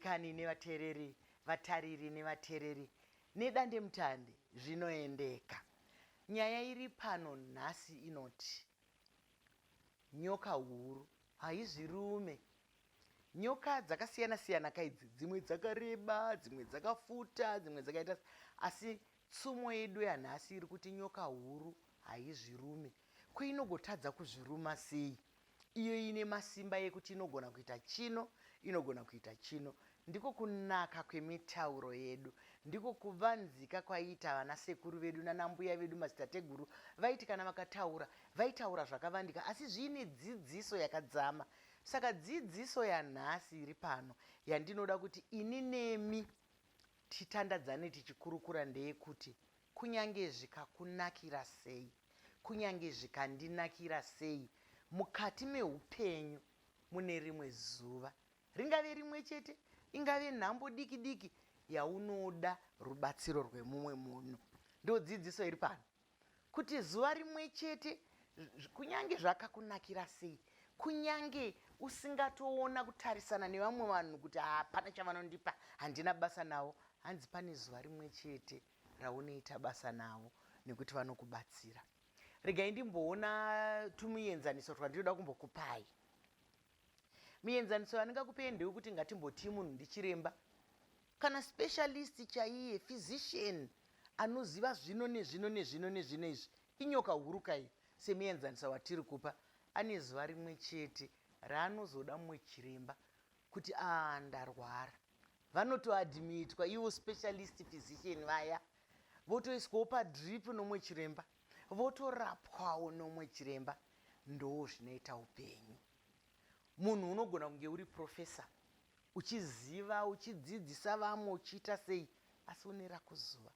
Vadikani nevateereri, vatariri nevateereri, nedandemutande zvinoendeka. Nyaya iri pano nhasi inoti nyoka huru haizvirume. Nyoka dzakasiyana siyana ka idzi, dzimwe dzakareba, dzimwe dzakafuta, dzimwe dzakaita asi tsumo yedu yanhasi iri kuti nyoka huru haizvirume. Ko inogotadza kuzviruma sei? Iyo ine masimba ekuti inogona kuita chino, inogona kuita chino. Ndiko kunaka kwemitauro yedu. Ndiko kuvanzika kwaiita vana sekuru vedu nanambuya vedu madzitateguru vaiti kana vakataura, vaitaura zvakavandika asi zviine dzidziso yakadzama. Saka dzidziso yanhasi iri pano yandinoda kuti ini nemi titandadzane tichikurukura ndeyekuti kunyange zvikakunakira sei, kunyange zvikandinakira sei, mukati meupenyu mune rimwe zuva, ringave rimwe chete, ingave nhambo diki diki yaunoda rubatsiro rwemumwe munhu. Ndodzidziso iri pano. Kuti zuva rimwe chete, kunyange zvakakunakira sei, kunyange usingatoona kutarisana nevamwe vanhu kuti hapana chavanondipa, handina basa navo, hanzi pane zuva rimwe chete raunoita basa navo nekuti vanokubatsira. Regai ndimboona tumuenzaniso twandinoda kumbokupai. Mienzaniso yandingakupei ndeyekuti ngatimbotii munhu ndichiremba kana specialist chaiye physician anoziva zvino nezvino nezvino nezvino izvi inyoka huru kai semuenzaniso watiri kupa ane zuva rimwe chete raanozoda mumwe chiremba kuti a ndarwara vanotoadmitwa ivo specialist physician vaya votoiswawo padrip nomwe chiremba votorapwawo nomwe chiremba ndoo zvinoita upenyu munhu unogona kunge uri professor uchiziva uchidzidzisa vamwe uchiita sei asi une rako zuva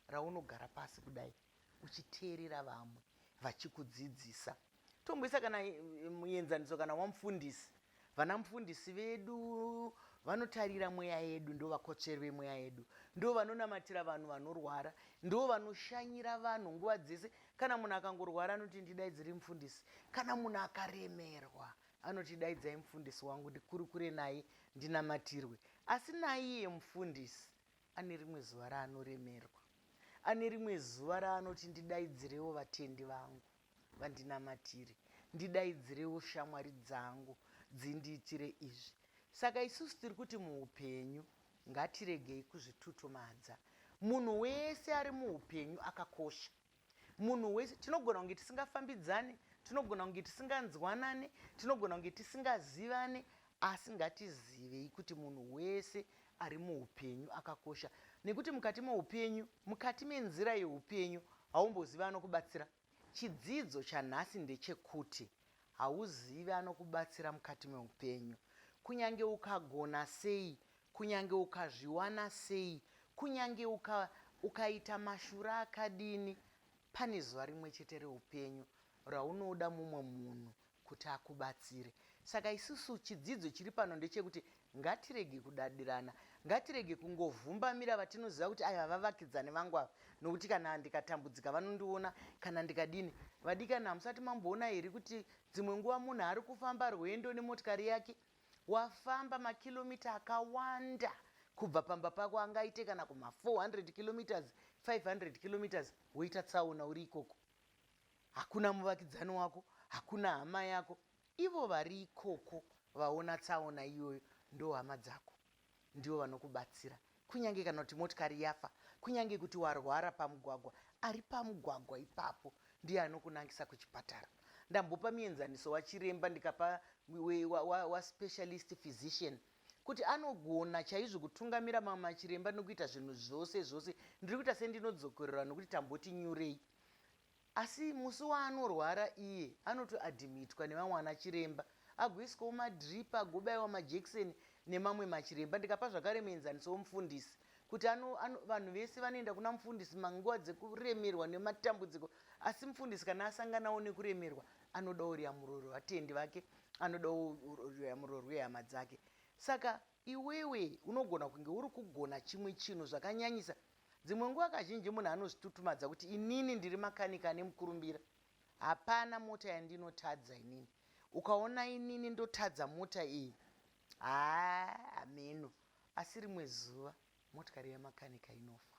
raunogara pasi kudai uchiteerera vamwe vachikudzidzisa tomboisa kana eh, muenzaniso kana wamufundisi vana mufundisi vedu vanotarira mweya yedu ndo vakotsveri vemweya yedu ndo vanonamatira vanhu vanorwara ndo vanoshanyira vanhu nguva dzese kana munhu akangorwara anoti ndidaidzire mufundisi kana munhu akaremerwa anoti daidzai mufundisi wangu ndikurukure naye ndinamatirwe asi naiye mufundisi ane rimwe zuva raanoremerwa ane rimwe zuva raanoti ndidaidzirewo vatendi vangu vandinamatire ndidaidzirewo shamwari dzangu dzindiitire izvi saka isusu tiri kuti muupenyu ngatiregei kuzvitutumadza munhu wese ari muupenyu akakosha munhu wese tinogona kunge tisingafambidzane tinogona kunge tisinganzwanane tinogona kunge tisingazivane asi ngatizivei kuti munhu wese ari muupenyu akakosha nekuti mukati meupenyu mukati menzira yeupenyu haumbozivi anokubatsira chidzidzo chanhasi ndechekuti hauzivi anokubatsira mukati meupenyu kunyange ukagona sei kunyange ukazviwana sei kunyange uka, ukaita mashura akadini pane zuva rimwe chete reupenyu raunoda mumwe munhu kuti akubatsire saka isusu chidzidzo chiri pano ndechekuti ngatirege kudadirana ngatirege kungovhumbamira vatinoziva kuti aiva vavakidzani vangu ava nokuti kana ndikatambudzika vanondiona kana ndikadini vadikani hamusati mamboona here kuti dzimwe nguva munhu ari kufamba rwendo nemotikari yake wafamba makilomita akawanda kubva pamba pako angaite kana kuma 400 kilometers 500 kilometers woita tsaona uri ikoko hakuna muvakidzani wako hakuna hama yako ivo vari ikoko vaona tsaona iyoyo ndo hama dzako ndivo vanokubatsira kunyange kana kuti motikari yafa kunyange kuti warwara pamugwagwa ari pamugwagwa ipapo ndiye anokunangisa kuchipatara ndambopa muenzaniso wachiremba ndikapa waspecialist wa, wa physician kuti anogona chaizvo kutungamira mamwe machiremba nokuita zvinhu zvose zvose ndiri kuita sendinodzokorera nokuti tamboti nyurei Asi musi waanorwara iye anotoadhimitwa nevamwe ana chiremba agoiswawo madrip agobaiwa majekiseni nemamwe machiremba. Ndikapa zvakare muenzaniso womufundisi kuti ano, ano, vanhu vese vanoenda kuna mufundisi manguva dzekuremerwa nematambudziko asi mufundisi kana asanganawo nekuremerwa anodawo ruyamuro rwevatendi vake anodawo ruyamuro rwehama dzake saka iwewe unogona kunge uri kugona chimwe chinhu zvakanyanyisa Dzimwe nguva kazhinji munhu anozvitutumadza kuti inini ndiri makanika ane mukurumbira. Hapana mota yandinotadza inini. Ukaona inini ndotadza mota iyi, haa hameno. Asi rimwe zuva motikari yamakanika inofa,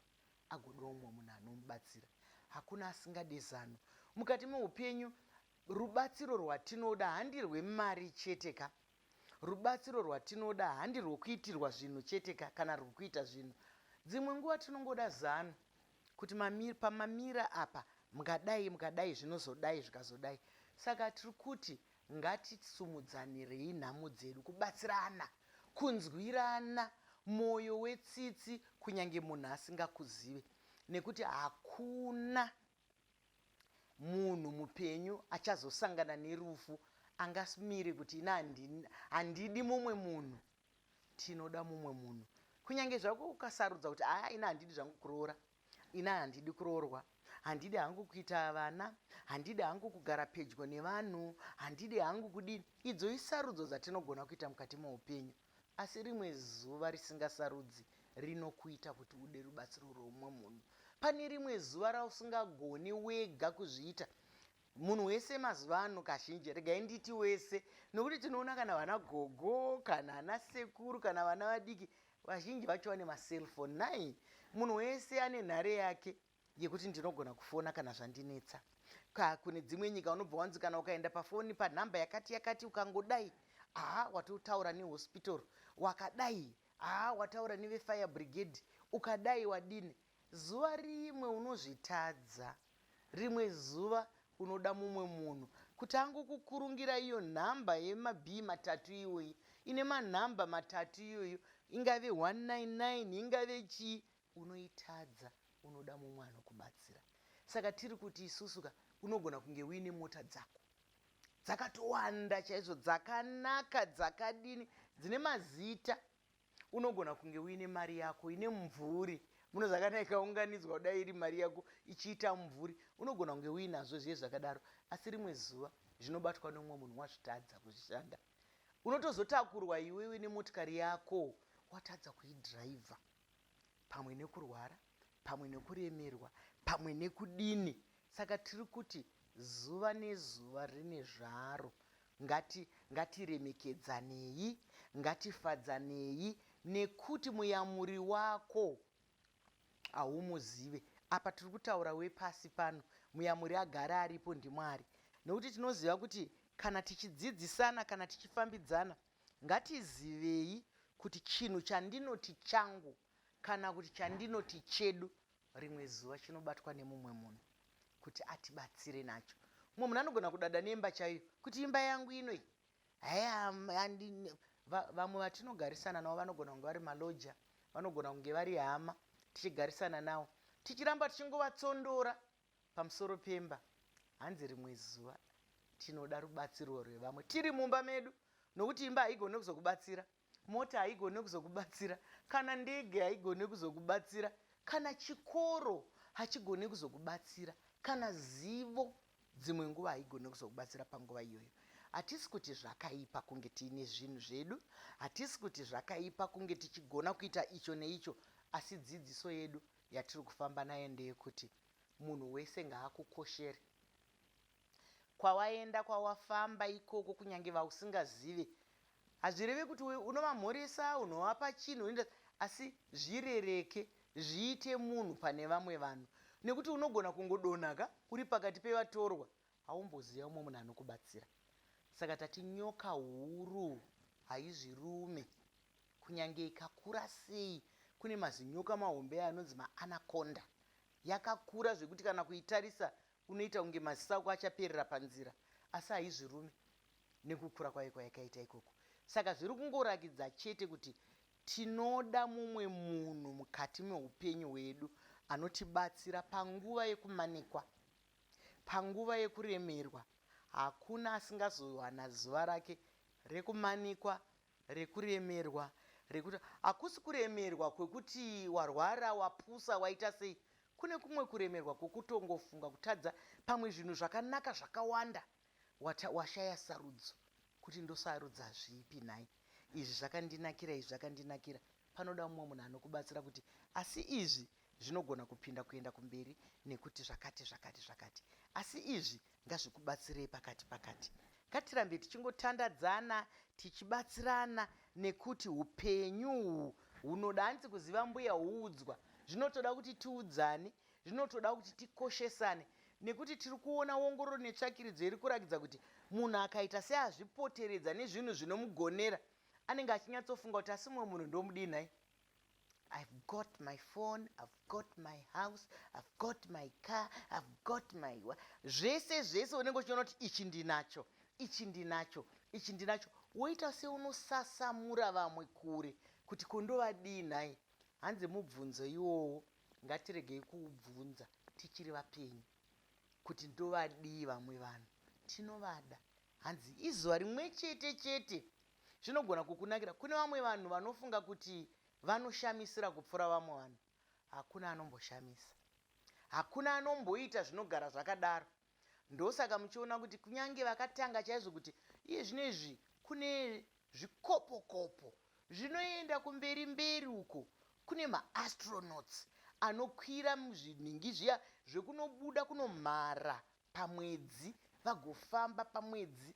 agoda umwe munhu anomubatsira. Hakuna asingade zano. Mukati meupenyu rubatsiro rwatinoda handi rwemari chete ka. Rubatsiro rwatinoda handi rwokuitirwa zvinhu chete ka kana rwokuita zvinhu. Dzimwe nguva tinongoda zano kuti pamamira apa mukadai mukadai zvinozodai zvikazodai. Saka tiri kuti ngatisumudzanirei nhamo dzedu, kubatsirana, kunzwirana mwoyo wetsitsi kunyange munhu asingakuzive nekuti hakuna munhu mupenyu achazosangana nerufu angamire kuti ini handidi mumwe munhu. Tinoda mumwe munhu. Kunyange zvako ukasarudza kuti haa ini handidi zvangu kuroora, ini handidi kuroorwa, handidi hangu kuita vana, handidi hangu kugara pedyo nevanhu, handidi hangu kudini. Idzo isarudzo dzatinogona kuita mukati meupenyu. Asi rimwe zuva risingasarudzi rinokuita kuti ude rubatsiro rweumwe munhu. Pane rimwe zuva rausingagoni wega kuzviita. Munhu wese mazuva ano kazhinji, regai nditi wese, nokuti tinoona kana vana gogo, kana ana sekuru, kana vana vadiki, vazhinji vacho vane macellphone. Nhai, munhu wese ane nhare yake yekuti ndinogona kufona kana zvandinetsa. Ka, kune dzimwe nyika unobva wanzi kana ukaenda pafoni panhamba yakati yakati ukangodai, haa watotaura nehospital, wakadai, haa wataura nevefire brigade, ukadai wadini. Zuva rimwe unozvitadza. Rimwe zuva unoda mumwe munhu kuti angokukurungira iyo nhamba yemabhii matatu iyoyi, ine manhamba matatu iyoyo, ingave 199, ingave chii, unoitadza, unoda mumwe anokubatsira. Saka tiri kuti isusu ka, unogona kunge uine mota dzako dzakatowanda chaizvo, dzakanaka, dzakadini, dzine mazita. Unogona kunge uine mari yako ine mumvuri, munoziva kana ikaunganidzwa kudai iri mari yako ichiita mumvuri, unogona kunge uinazvo zviye zvakadaro, asi rimwe zuva zvinobatwa neumwe munhu wazvitadza kuzvishanda. Unotozotakurwa iwewe nemotikari yako watadza kuidhiraivha, pamwe nekurwara, pamwe nekuremerwa, pamwe nekudini. Saka tiri kuti zuva nezuva rine zvaro. Ngati, ngatiremekedzanei, ngatifadzanei, nekuti muyamuri wako haumuzive. Apa tiri kutaura wepasi pano, muyamuri agara aripo ndiMwari. Nekuti tinoziva kuti kana tichidzidzisana, kana tichifambidzana, ngatizivei kuti chinhu chandinoti changu kana kuti chandinoti chedu rimwe zuva chinobatwa nemumwe munhu kuti atibatsire nacho. Mumwe munhu anogona kudada nemba chaiyo kuti imba yangu ino iyi haya, vamwe vatinogarisana navo vanogona kunge vari maloja, vanogona kunge vari hama, tichigarisana navo tichiramba tichingovatsondora pamusoro pemba. Hanzi rimwe zuva tinoda rubatsiro rwevamwe tiri mumba medu, nokuti imba haigone kuzokubatsira, mota haigone kuzokubatsira, kana ndege haigone kuzokubatsira, kana chikoro hachigone kuzokubatsira, kana zivo dzimwe nguva haigone kuzokubatsira panguva iyoyo. Hatisi kuti zvakaipa kunge tiine zvinhu zvedu, hatisi kuti zvakaipa kunge tichigona kuita icho neicho, asi dzidziso yedu yatiri kufamba nayo ndeyekuti munhu wese ngaakukoshere. Kwawaenda, kwawafamba ikoko, kunyange vausingazive, hazvirevi kuti unovamhoresa, unovapa chinhu, unoita, asi zvirereke, zviite munhu pane vamwe vanhu. Nekuti unogona kungodonha ka uri pakati pevatorwa, haumboziva umwe munhu anokubatsira. Saka tati nyoka huru haizvirume, kunyange ikakura sei. Kune mazinyoka mahombe anonzi maanaconda, yakakura zvekuti kana kuitarisa unoita kunge maziso ako achaperera panzira, asi haizvirume nekukura kwayo kwayakaita ikoko. Saka zviri kungorakidza chete kuti tinoda mumwe munhu mukati meupenyu hwedu anotibatsira panguva yekumanikwa, panguva yekuremerwa. Hakuna asingazowana zuva rake rekumanikwa, rekuremerwa, rekuti hakusi kuremerwa kwekuti warwara, wapusa, waita sei. Kune kumwe kuremerwa kwekutongofunga kutadza pamwe zvinhu zvakanaka zvakawanda, washaya sarudzo kuti ndosarudza zvipi nhai, izvi zvakandinakira, izvi zvakandinakira. Panoda mumwe munhu anokubatsira kuti asi izvi zvinogona kupinda kuenda kumberi nekuti zvakati zvakati zvakati, asi izvi ngazvikubatsirei pakati pakati. Ngatirambe tichingotandadzana tichibatsirana nekuti upenyu uhu Hunoda hanzi kuziva mbuya huudzwa. Zvinotoda kuti tiudzane, zvinotoda kuti tikoshesane nekuti tiri kuona ongororo netsvakiridzo iri kurakidza kuti munhu akaita seazvipoteredza nezvinhu zvinomugonera anenge achinyatsofunga kuti asi mumwe munhu ndomudii nhai? I've got my phone, I've got my house, I've got my car, I've got my zvese zvese unenge uchiona kuti ichi ndinacho, ichi ndinacho, ichi ndinacho, woita seunosasamura vamwe kure kuti ko ndovadii nhai? Hanzi mubvunzo iwowo ngatiregei kuubvunza tichiri vapenyu kuti ndovadii vamwe vanhu. Tinovada. Hanzi izuva rimwe chete chete zvinogona kukunakira. Kune vamwe vanhu vanofunga kuti vanoshamisira kupfuura vamwe vanhu. Hakuna anomboshamisa. Hakuna anomboita zvinogara zvakadaro. Ndosaka muchiona kuti kunyange vakatanga chaizvo kuti iye zvino izvi kune zvikopokopo zvinoenda kumberi mberi uko kune maastronauts anokwira muzvinhingi zviya zvekunobuda kunomhara pamwedzi vagofamba pamwedzi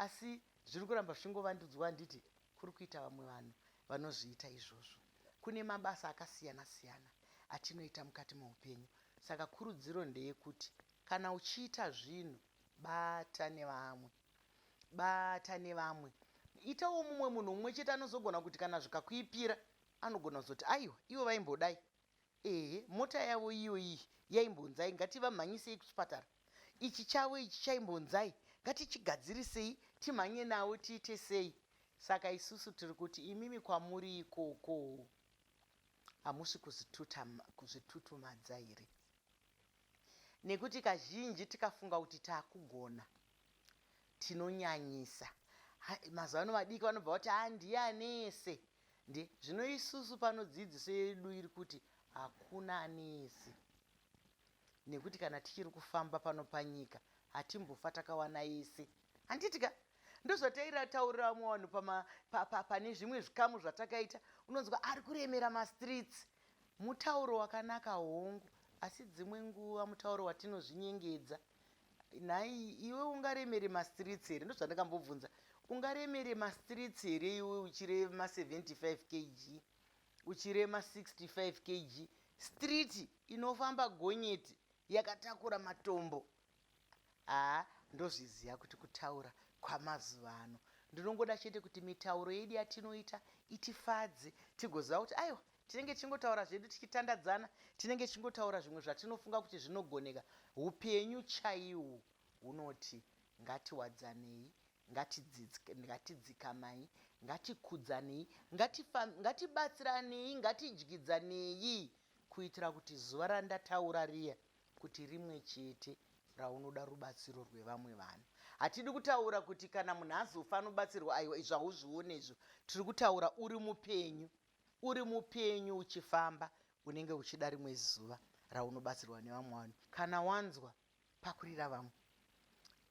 asi zviri kuramba zvichingovandudzwa handiti kuri kuita vamwe vanhu vanozviita izvozvo. Kune mabasa akasiyana siyana atinoita mukati meupenyu saka kurudziro ndeyekuti kana uchiita zvinhu bata nevamwe. Bata nevamwe. Itawo mumwe munhu mumwe chete anozogona kuti kana zvikakuipira anogona kuzoti aiwa ivo vaimbodai Ehe mota yavo iyo iyi yaimbonzai ngativamhanyisei kuchipatara. Ichi chavo ichi chaimbonzai ngatichigadzirisei timhanye navo tiite sei. Saka isusu tiri kuti imimi kwamuri ikoko hamusi kuzvitutumadza here? Nekuti kazhinji tikafunga kuti takugona tinonyanyisa. Mazuva ano vadiki vanobva vati haa ndiye anese. Ndi, zvino isusu pano dzidziso yedu iri kuti hakuna aneyese. Nekuti kana tichiri kufamba pano panyika hatimbofa takawana yese. Handiti ka? Ndozvatairataurira vamwe vanhu pama, pa, pa, pane zvimwe zvikamu zvatakaita. Unonzwa ari kuremera mastreets. Mutauro wakanaka hongu, asi dzimwe nguva mutauro watinozvinyengedza. Nhai iwe ungaremere mastreets here? Ndozvandakambobvunza. Ungaremere mastreets here iwe uchirema 75 kg? Uchirema 65 kg? Street inofamba gonyeti yakatakura matombo. Haa ndozviziva kuti kutaura kwamazuva ano. Ndinongoda chete kuti mitauro yedu yatinoita itifadze tigoziva kuti aiwa Tinenge tichingotaura zvedu tichitandadzana, tinenge tichingotaura zvimwe zvatinofunga kuti zvinogoneka. Hupenyu chaihwo hunoti ngatiwadzanei, ngatidzikamai, ngatikudzanei, ngatibatsiranei, ngatidyidzanei kuitira kuti zuva randataura riya kuti rimwe chete raunoda rubatsiro rwevamwe vanhu. Hatidi kutaura kuti kana munhu azofa anobatsirwa, aiwa izvo hauzvione izvo. Tiri kutaura uri mupenyu. Uri mupenyu uchifamba unenge uchida rimwe zuva raunobatsirwa nevamwe vanhu. Kana wanzwa pakurira vamwe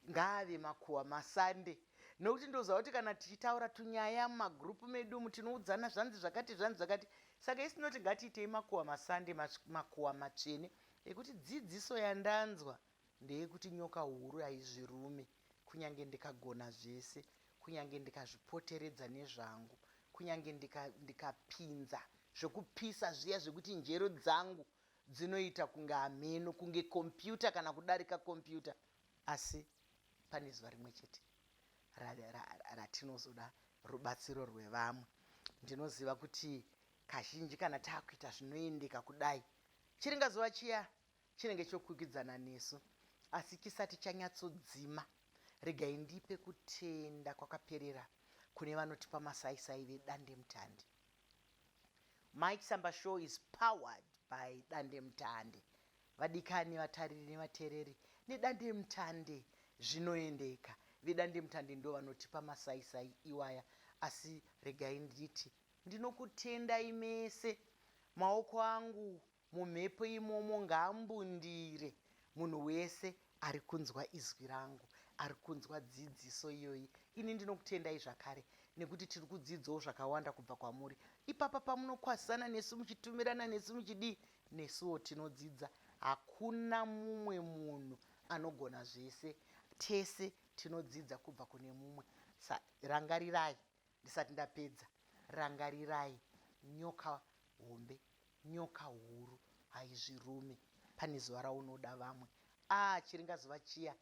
ngaave makuhwa masande nokuti ndoziva kuti kana tichitaura tunyaya mumagroup medu umu tinoudzana zvanzi zvakati zvanzi zvakati saka isi tinoti ngatiitei makuhwa masande makuhwa matsvene ekuti dzidziso yandanzwa ndeyekuti nyoka huru haizvirume kunyange ndikagona zvese kunyange ndikazvipoteredza nezvangu, kunyange ndika, ndikapinza zvekupisa zviya zvekuti njero dzangu dzinoita kunge hameno, kunge computer kana kudarika computer, asi pane zuva rimwe chete ratinozoda ra, ra rubatsiro rwevamwe. Ndinoziva kuti kazhinji kana takuita zvinoendeka kudai, chiringazuva chiya chinenge chokwikwidzana nesu, asi chisati chanyatsodzima, regai ndipe kutenda kwakaperera kune vanotipa masaisai veDandemutande. Mike Samba Show is powered by Dandemutande. Vadikani vatariri nevatereri, neDandemutande zvinoendeka. VeDandemutande ndo vanotipa masaisai iwaya, asi regai nditi ndinokutendai mese, maoko angu Mumhepo imomo ngaambundire munhu wese ari kunzwa izwi rangu, ari kunzwa dzidziso iyoyi. Ini ndinokutendai zvakare nekuti tiri kudzidzawo zvakawanda kubva kwamuri. Ipapa pamunokwazisana nesu muchitumirana nesu muchidii, nesuwo tinodzidza. Hakuna mumwe munhu anogona zvese, tese tinodzidza kubva kune mumwe. Sa, rangarirai ndisati ndapedza, rangarirai. Nyoka hombe, nyoka huru haizvirume. Pane zuva raunoda vamwe. Ah, chiringazuva chiya.